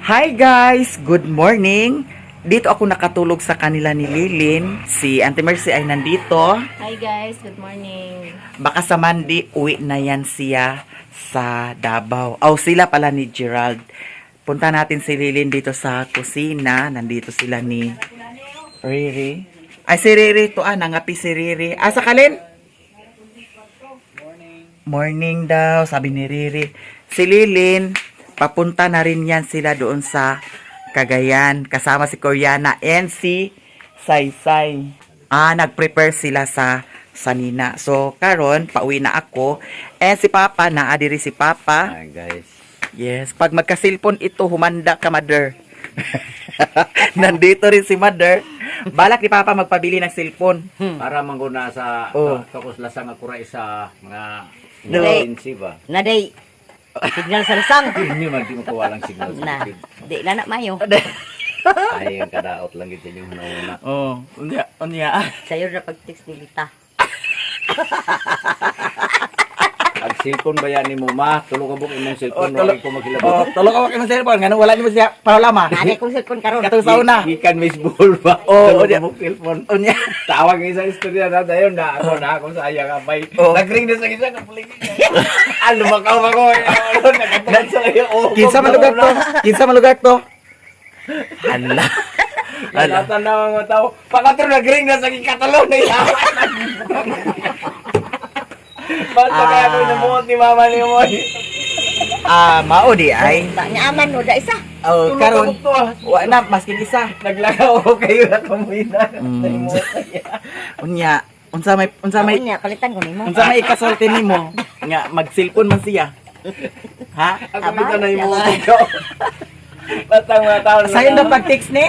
Hi guys! Good morning! Dito ako nakatulog sa kanila ni Lilin. Si Auntie Mercy ay nandito. Hi guys, good morning. Baka sa Monday, uwi na yan siya sa Davao. Oh, sila pala ni Gerald. Punta natin si Lilin dito sa kusina. Nandito sila ni Riri. Ay, si Riri to ah. Nangapi si Riri. Asa ka, Lin? Morning daw, sabi ni Riri. Si Lilin, papunta na rin yan sila doon sa Cagayan. Kasama si Koreana and si Saysay. Ah, nag-prepare sila sa sanina. So, karon pauwi na ako. And si Papa, naa diri si Papa. Hi guys. Yes, pag magkasilpon ito, humanda ka, Mother. Nandito rin si Mother. Balak ni Papa magpabili ng cellphone. Para mangguna sa Oh. tapos lasang ako ra isa mga No. emergency ba. Naday. Signal sa lasang. Hindi man di mo kawalang signal sa Na. bukid. Di na na mayo. Ay ang kadaot lang gid sa inyong hunahuna. Oh, unya, unya. Sayo na pag-text ni Lita. Ag cellphone ba yan ni mo ma? Tulo ka buk imong Oh, cellphone tulo. oh, ko makilabot. Oh, tulo ka kay cellphone ngano wala nimo siya parolama. Naday kong cellphone karon. Katong sa una. Gikan miss ball ba? Oh, Tulo unya. ka buk cellphone. Unya. Tawag isa istorya na dayon na ako sa ayang abay. Oh. Nagring na sa isa kapulig. Ah, lumakaw ako. Nakatulad sa iyo. Oh, Kinsa man lugar to? Kinsa man lugar to? Hala. Hala. Hala na mga tao. Pakatro nagring na sa katalo na iya. Basta kaya ko nabuot ni mama ni mo. Ah, mao di ay. Ta nya aman no da isa. Oh, Tulo karon ka buk to, ah. wa na maskin isa. Naglakaw ko kayo na kamuina. Unya, unsa may Unya palitan ko nimo. unsa may ikasulti nimo nga mag-cellphone man siya? Ha? Ako bitaw na imuot ko. Basta ang mga tao. Sayon na pag-text ni?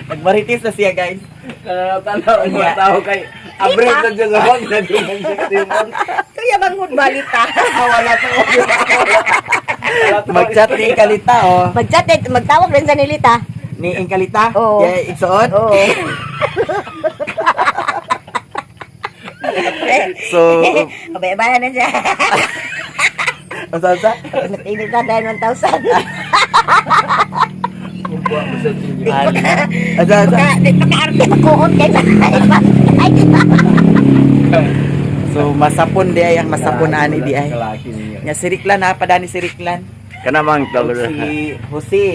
Nagmarites na siya, guys. Nanatanaw ang mga tao kay Abre na dyan sa wag na dyan ang cellphone. Kuya banghod balita. Ah, wala to. Wala to. Mag-chat ni Kalita, oh. Mag-chat eh, magtawag rin sa nilita. Ni Ingkalita? Oo. Yeah, igsuot? Oo. So, Abay-abayan na siya. unsa unsa? Nag-email ka dahil 1,000. Kukuha mo sa inyo. Ala. Unsa unsa? Baka, di pa kaarte makuot kay sa Ay, So masapon di ay ang masapon ani di ay. Kalaki ninyo. Nga si Riklan ha, padani si Riklan. Kanamang Ug si Jose.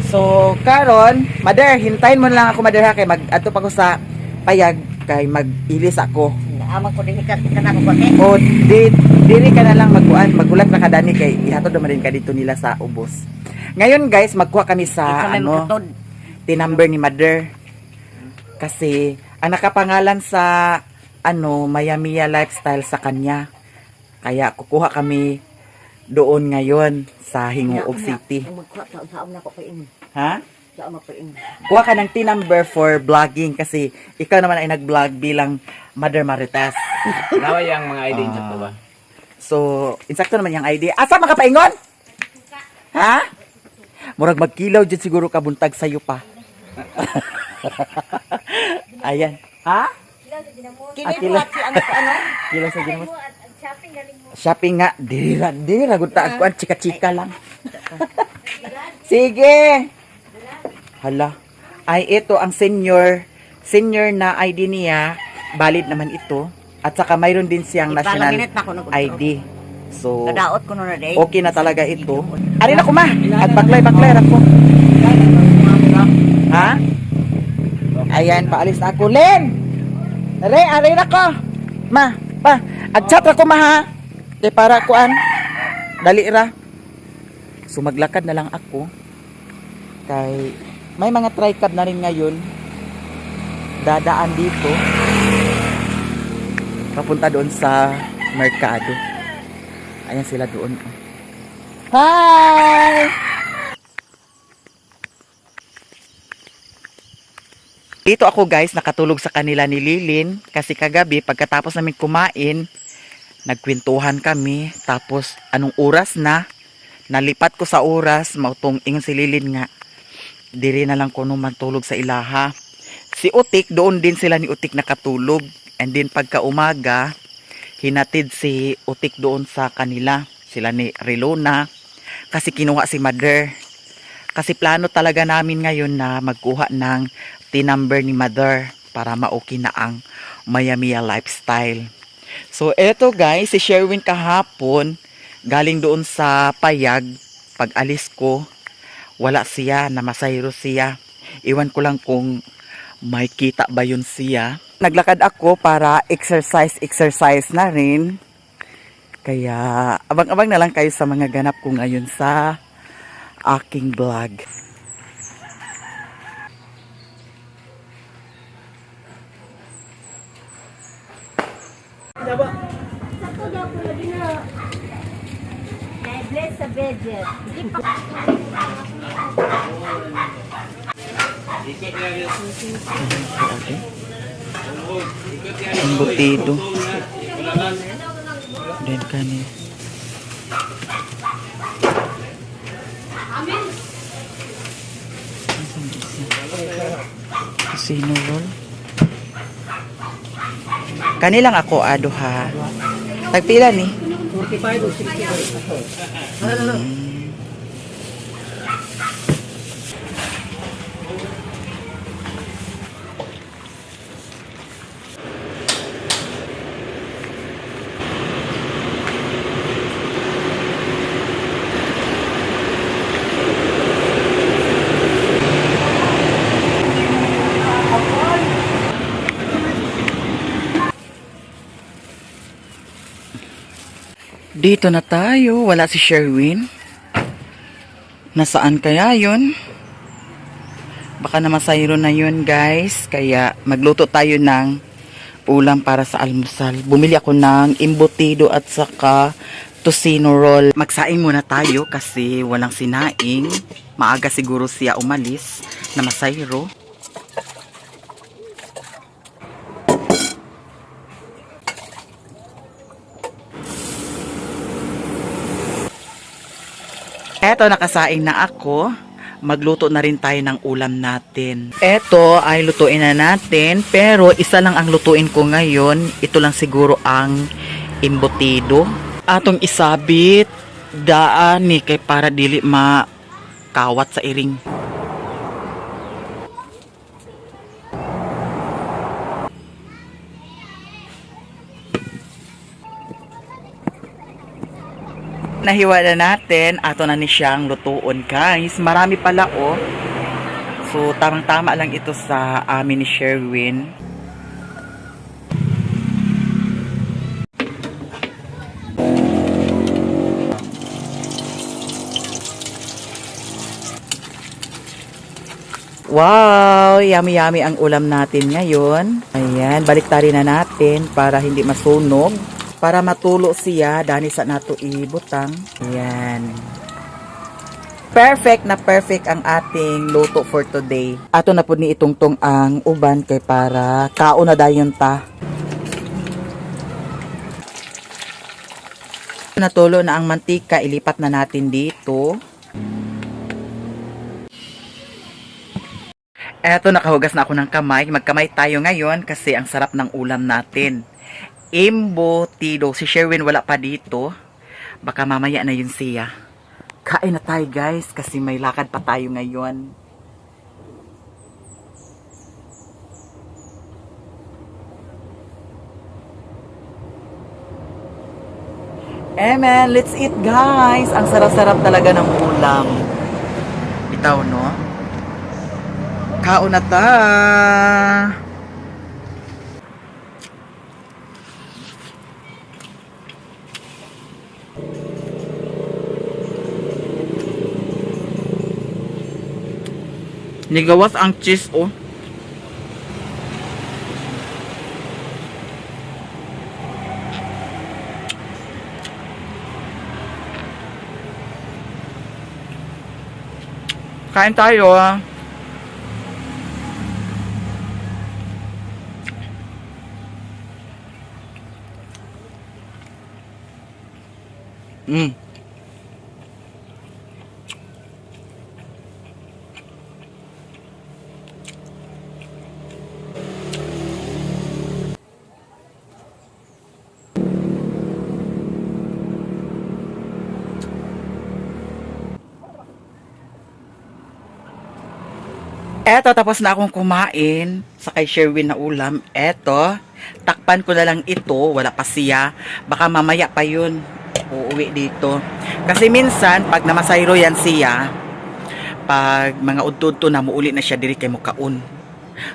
So karon, mother, hintayin mo na lang ako, mother, ha, kay mag adto pa ko sa payag kay mag-ilis ako. Naamang ko din ka kanako ko kay. O di diri ka na lang magkuan, magulat na ka dani kay ihatod naman din ka dito nila sa ubos. Ngayon guys, magkuha kami sa Sa may ano, makatod. tinumber ni mother. Kasi ang nakapangalan sa ano, Mayamia Lifestyle sa kanya. Kaya kukuha kami doon ngayon sa Hinguog City. Magkuha sa saom na ko kay imo. Ha? Saom ako imo. Kuha ka ng T-number for vlogging kasi ikaw naman ay nag-vlog bilang Mother Marites. Nawa yung mga ID sa to ba? So, insakto naman yung ID. Asa makapaingon? Ha? Murag magkilaw dyan siguro kabuntag sa'yo pa. Ayan. Ha? Kini buhat si ano ko ano? Kilaw sa ginamos. Shopping nga. Dira, dira. Gunta ako. Chika-chika lang. Sige. Hala. Ay, ito ang senior. Senior na ID niya. Valid naman ito. At saka mayroon din siyang national Ipalaminate na ko nag- ID. So, Kadaot ko no na day. okay na talaga ito. Ari na ko ma. At baklay baklay ra ko. Ha? Ayan, paalis na ako. Len! Re, ari na ko. Ma, pa. Ag chat ra ko ma ha. Kay para kuan. Dali ra. So maglakad na lang ako. Kay may mga tricab na rin ngayon. Dadaan dito. Papunta doon sa merkado. Ayan sila doon. Oh. Hi! Dito ako guys, nakatulog sa kanila ni Lilin kasi kagabi pagkatapos namin kumain, nagkwentuhan kami. Tapos anong oras na? Nalipat ko sa oras, mautong ingon si Lilin nga. Diri na lang kuno matulog sa ilaha. Si Utik, doon din sila ni Utik nakatulog. And then pagka umaga, hinatid si Utik doon sa kanila. Sila ni Relona. Kasi kinuha si mother. Kasi plano talaga namin ngayon na magkuha ng T-number ni mother para ma-okay na ang Maya-Mia lifestyle. So eto guys, si Sherwin kahapon galing doon sa payag, pag alis ko, wala siya, namasayro siya. Iwan ko lang kung may kita ba yun siya. Naglakad ako para exercise, exercise na rin. Kaya abang-abang na lang kayo sa mga ganap ko ngayon sa aking vlog. Sa to po lagi na. Na-bless sa budget. Hindi pa. Embutido. Then kani. Asan isa? Sino roll? Kanilang ako ado ha. Tagpila ni? 45 o 65. Dito na tayo. Wala si Sherwin. Nasaan kaya yun? Baka namasayro na yun, guys. Kaya magluto tayo ng ulam para sa almusal. Bumili ako ng embutido at saka tocino roll. Magsaing muna tayo kasi walang sinaing. Maaga siguro siya umalis na masayro. Eto, nakasaing na ako. Magluto na rin tayo ng ulam natin. Eto ay lutuin na natin, pero isa lang ang lutuin ko ngayon. Ito lang siguro ang embutido. Atong isabit, daan ni kay para dili makawat sa iring. Nahiwa na natin. Ato na ni siyang lutuon, guys. Marami pala, oh. So, tamang-tama lang ito sa amin ni Sherwin. Wow! Yummy-yummy ang ulam natin ngayon. Ayan, baliktarin na natin para hindi masunog. Para matulo siya, dani sa nato ibutang. Ayan. Perfect na perfect ang ating luto for today. Ato na po ni itungtong ang uban kay para kaon na dayon ta. Natulo na ang mantika, ilipat na natin dito. Eto, nakahugas na ako ng kamay. Magkamay tayo ngayon kasi ang sarap ng ulam natin. Embutido. Si Sherwin wala pa dito. Baka mamaya na yun siya. Kain na tayo guys kasi may lakad pa tayo ngayon. Amen. Let's eat guys. Ang sarap-sarap talaga ng ulam. Bitaw no? Kaon na ta. Nigawas ang cheese oh. Kain tayo ah. Eto, tapos na akong kumain sa kay Sherwin na ulam. Eto, takpan ko na lang ito. Wala pa siya. Baka mamaya pa yun. Uuwi dito. Kasi minsan, pag namasayro yan siya, pag mga udto na, muuli na siya diri kay mukaon.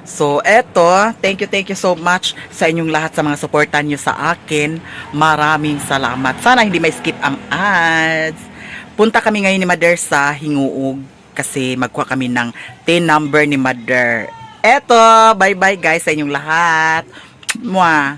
So, eto, thank you so much sa inyong lahat sa mga suporta nyo sa akin. Maraming salamat. Sana hindi may skip ang ads. Punta kami ngayon ni Mother sa Hinguog kasi magkuha kami ng 10 number ni Mother. Eto, bye-bye guys sa inyong lahat. Mwah!